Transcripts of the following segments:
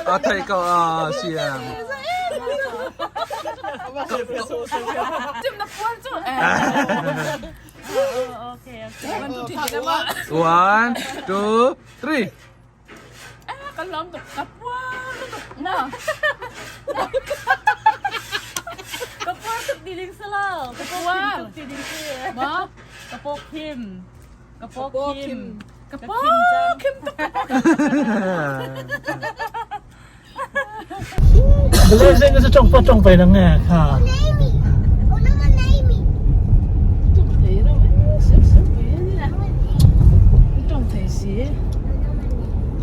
A theih ko a siam. One, two, three. Kan lawm tuk ka puar tuk na. Ka puar tuk ti ding si lo. Ka puar tuk ti ding si. Ma? Ka pawk him. Ka pawk him. Ka pawk him tuk. Blessing 是中不中北人嘅哈。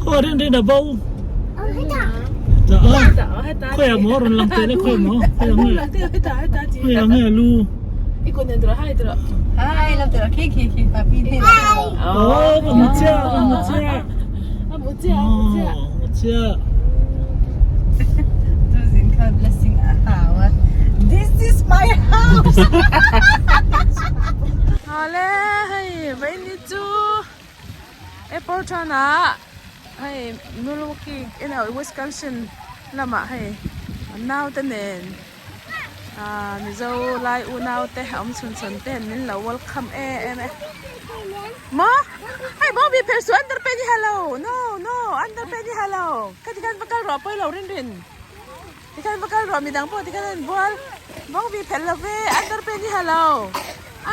Khaw rin rin a bo. Khawi ah maw rawn lang te le khawi ah maw khawi ah nge khawi ah nge lu. Oh ka hmu chiah ka hmu chiah. Oh hmu chiah. This is my house. Awle hei vaini chu Apple than ah hei Milwaukee emaw Wisconsin lamah hei an naute nen ah Mizo lai unau te awm chhun chhawn ten min lo welcome em em e maw hei bawngbi pherh suh underpant hi ha lo no no underpant hi ha lo khati khan va kal rawh pawilo rin rin tikhan va kal rawh midang pawh tikhan a inbual bawngbi phelh lo ve underpant hi ha lo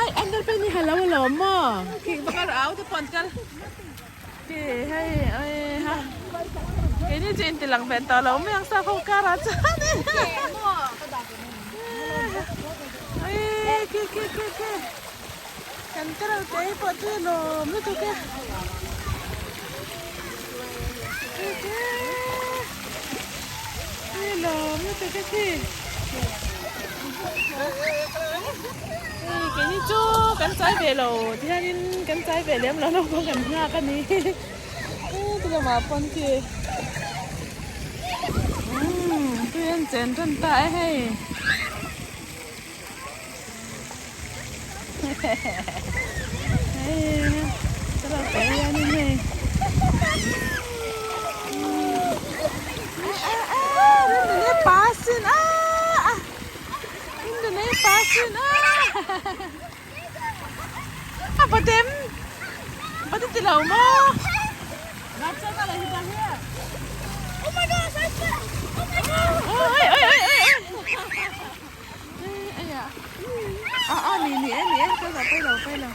ai underpant hi ha lo alawm maw khi va kal rawh au te pawh an kal. Ti hei oi ha keini chu inti lang ve tawh lo mai ang sap ho karah chuan oi khi khi khi khi kan karaoke hi pawh chu lawm lutuk e khi khi khi lawm lutuk e khi. Hei keini chu kan chai ve lo tihianin kan chai ve lem lo naupang kan nghak a ni ti lamah pawn khi umm tui an chen tan ta e hei hei ka lo hianin hei pasin a. A va dem va ti lo maw oi oi oi oi a a ni ni e ni e pawilo pawilo pawilo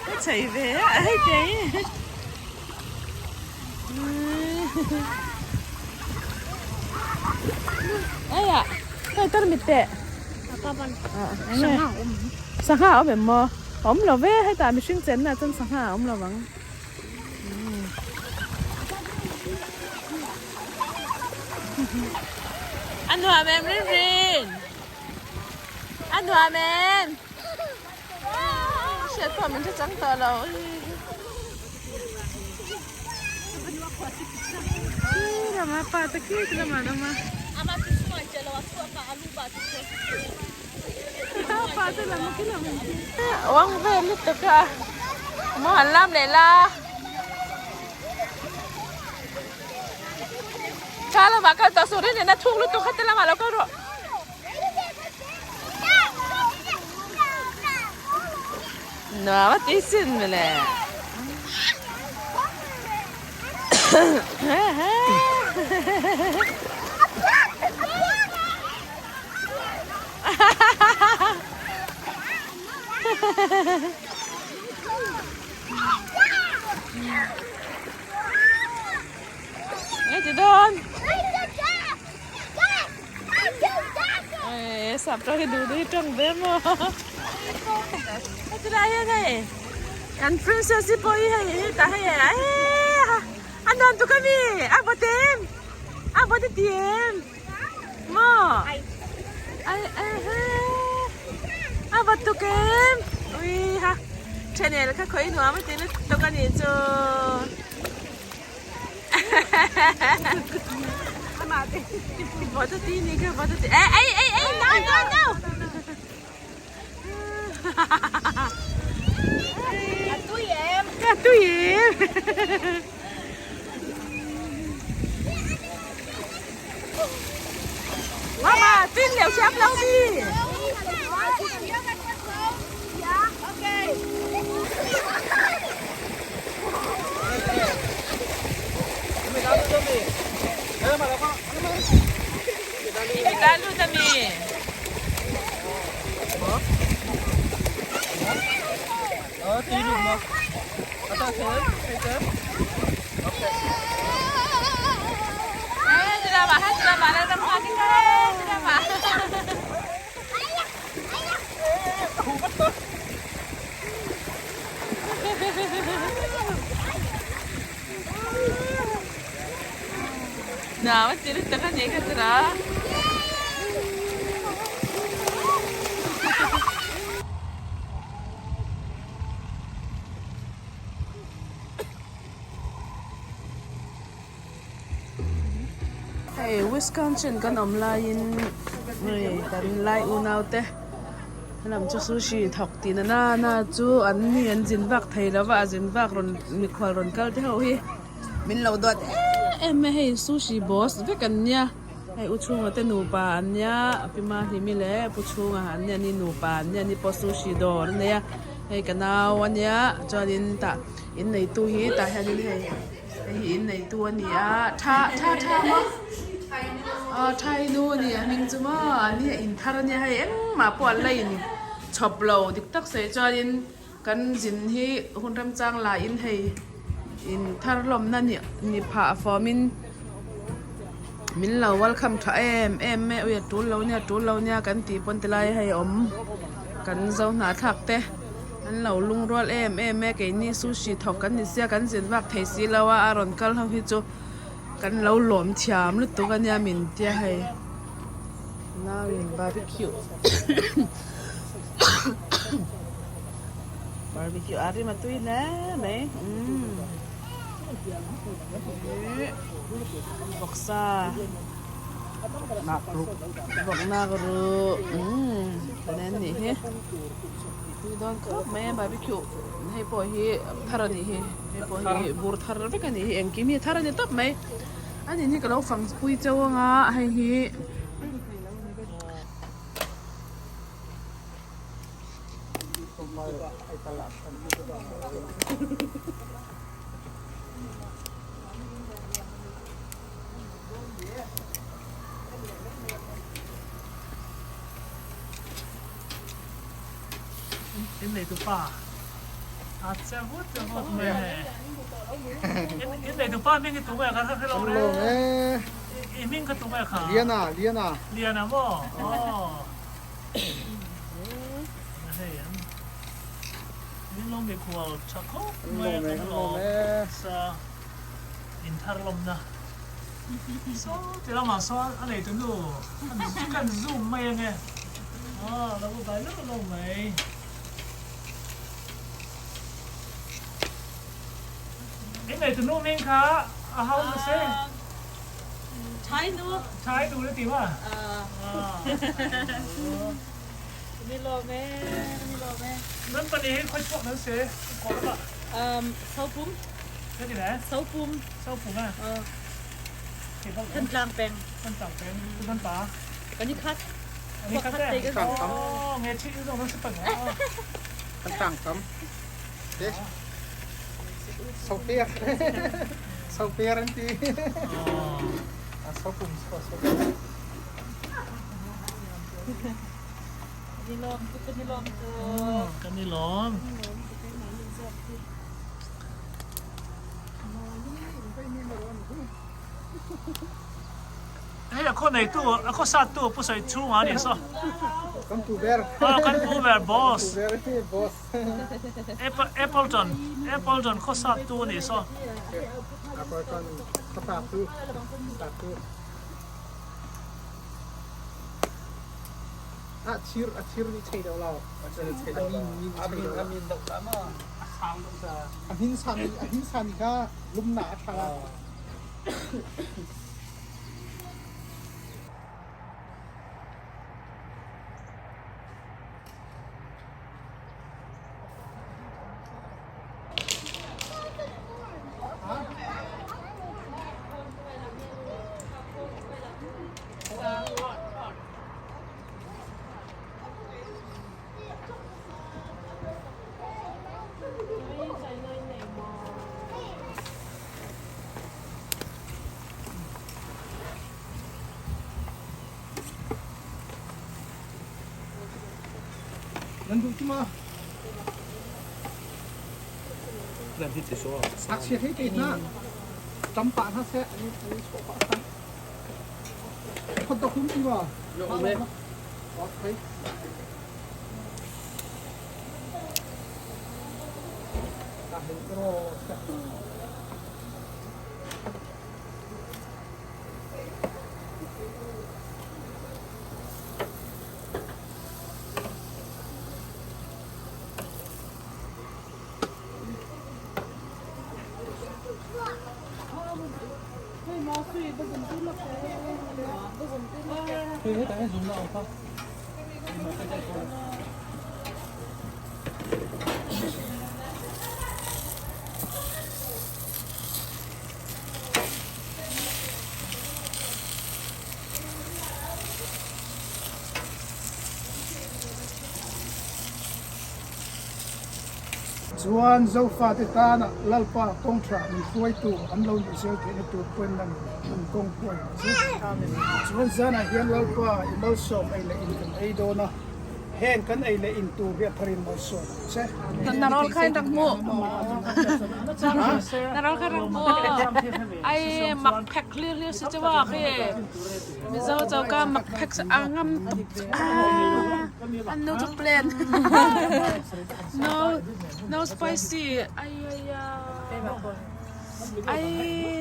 Ka chei ve a hei te hi. Aya, hei tar mit teh. Sangha awm em maw? Awm lo ve, hetah mihring chenna chuan sangha a awm lo vang. A nuam em rin rin? A nuam em? Hriat pawh min hre chang tawh lo. Khi lama pa te khi te lamah an awm a. Pa te lam khi lam in khi. Uang vel lutuk a. Maw han lam leh la. Kha lamah kal tawh suh rin in a thuk lutuk kha te lamah lo kal rawh. Nuam a ti sin mawle. Nghe chị Đôn. Sap tawng hi duh duh hi tawng ve maw. Heti lai hian hei kan princess hi pawh hi hei hetah hei a nuam tuk ami a bawt em a bawt a ti em maw ai a bawt tuk em ui ha channel kha khawi nuam a ti lutuk a nih chu. Tin leu thiam lo mi. Ila lut ami. Nama chiru taka nei kha tira. Hei Wisconsin kan awm laiin hei kan lai unau te helam chu sushi thawk tih na nana chu an ni an zin vak thei lo va a zin vak rawn mikhual rawn kal te ho hi min lo duat em em a hei sushi boss vek an nia hei u chhunga te nupa an nia a pi mahlimi leh pu chhunga an nia ni nupa an nia ni pawh sushi dawr a nei a hei ka nau a nia chuanin tah inneitu hi tah hianin hei. Hei hi inneitu a ni a tha tha tha maw aw thai nu a ni a hming chu maw an hi a inthar a nia hei engmah pawh an la in chhawp lo dik tak sawi chuanin kan zin hi hun remchang laiin hei inthar hlawmna ni ni phah fawmin min lo welcome tha em em mai a ui a tul lo nia tul lo nia kan tih pawn tilai hei awm kan zo hnahthlak te. An lo lungrual em em e, keini sushi thawk kan ni sia kan zin vak thei si lo a, a rawn kal ho hi chu kan lo lawm thiam lutuk a nia min tia hei nauin barbecue barbecue a rim a tui hle mai umm vawksa. Vawk nak ru umm nen nih hi tui dawn khawp mai a barbecue hei pawh hi thar a nih hi hei pawh hi bur thar vek a nih hi engkim hi thar a ni tawp mai a nin hi ka lo fang pui cheu ang a hei hi. In nei tu pa a che vut che vut mai he in nei tu pa ming hi tu nge ka hre lo re i ming kha tu nge kha Liana Liana Liana maw aw hei an min lo mikhual tha khawp mai a kan lawm sa. Inthar lawmna saw ti lamah sawn a nei tunu kan zoom mai ange aw lo va bai lo lo mai. In nei tunu hming kha a hau na se. Thai nu. Thai nu na ti ma. Mi lawm e mi lawm e. Nan pahnih hi khawi chhuak nan se kawr lamah. Sopum. Sopum. Sopum a. Thantlang peng. Thantlang peng. Tutan pa. Kan i khat. Kan i khat te. Oh, nge chi zong nan si peng. Thantlang tam. Te. Soper. Soper an ti. Sopum sopum. Kan i lawm tuk, kan i lawm tuk. Kan i lawm. Hei a khaw neitu, a khaw sattu pu sawi chhungah a ni saw. Kan pu ber. Aw kan pu ber boss. Pu ber hi boss. Appleton, Appleton khaw sattu a ni saw. Appleton khaw sattu, sattu. A thir a thir nih chei deuh lo. A min min chei deuh lo. A min deuh la maw? A sang deuh sa. A hmin sa mi a hmin sa mi kha lumnak a ṭha. Nan duh tima? Ngakchia thei te hna tam pah hna seh an i chawh pah hna. Hot dog um ti maw? Um e. Okay. Chuan Zofate tana Lalpa kawngtha min hruaitu an lo nih zel theihna tur pawhin lan an kawng huai ang che. Chuan zanah hian Lalpa i malsawm ei leh in kan ei dawn a, heng kan ei leh in tur hi a tharin malsawm ang che. Na rawl kha in rak hmuh. Na rawl kha rak hmuh. Ai mak phek hlir hlir si chu wa khi. Mizo choka mak phek a ngam tuk ah an nu chu plan. No no spicy ai ai ai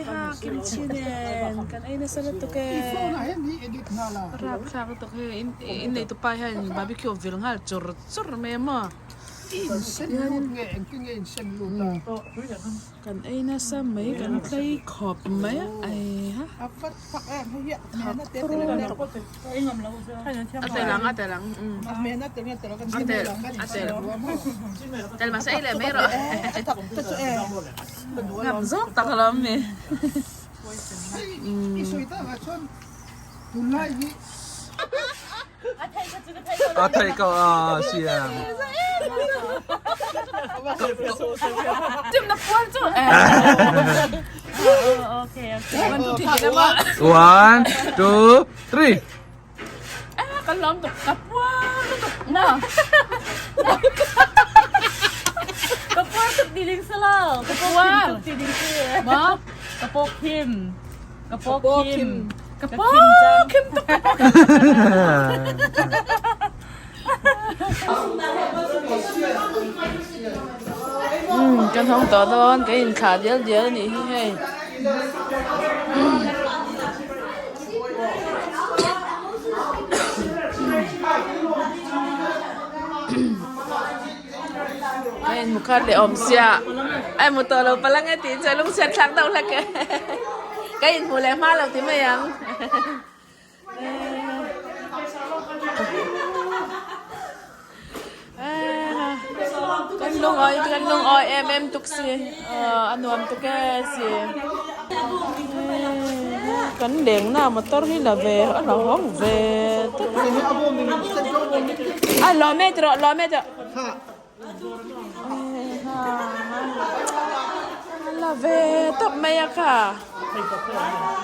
ha kimchi nen kan ei nasa lutuk e. Rapthlak lutuk hei in nei tupa hian barbecue vil nghal chur chur mai a maw. Kan ei nasa mai kan tlei khawp mai a ei ha a tel ang a tel ang a tel a tel tel mahse ei leh mai rawh ngam zawk tak alawm mi. A theih ko a siam. One, two, three. Kan lawm tuk ka puar tuk na. Ka puar tuk ti ding salo. Ka puar tuk ti ding si. Ma? Ka pawk him. Ka pawk him. Ka pawk him tuk ka pawk him. Kan hawng tawh dawn ka inthlah dial dial a nih hi hei. Ka inhmu khat leh awm sia ai hmu tawh lo palang e tih chuan lungchhiat thlak deuh hlek e ka inhmu leh hma lo ti mai ang. Kan lungawi kan lungawi em em tuk si a nuam tuk e si kan leng na motor hi la ve a la hawng ve tawp a lawm e tiraw lawm e tiraw a la ve tawp mai a kha.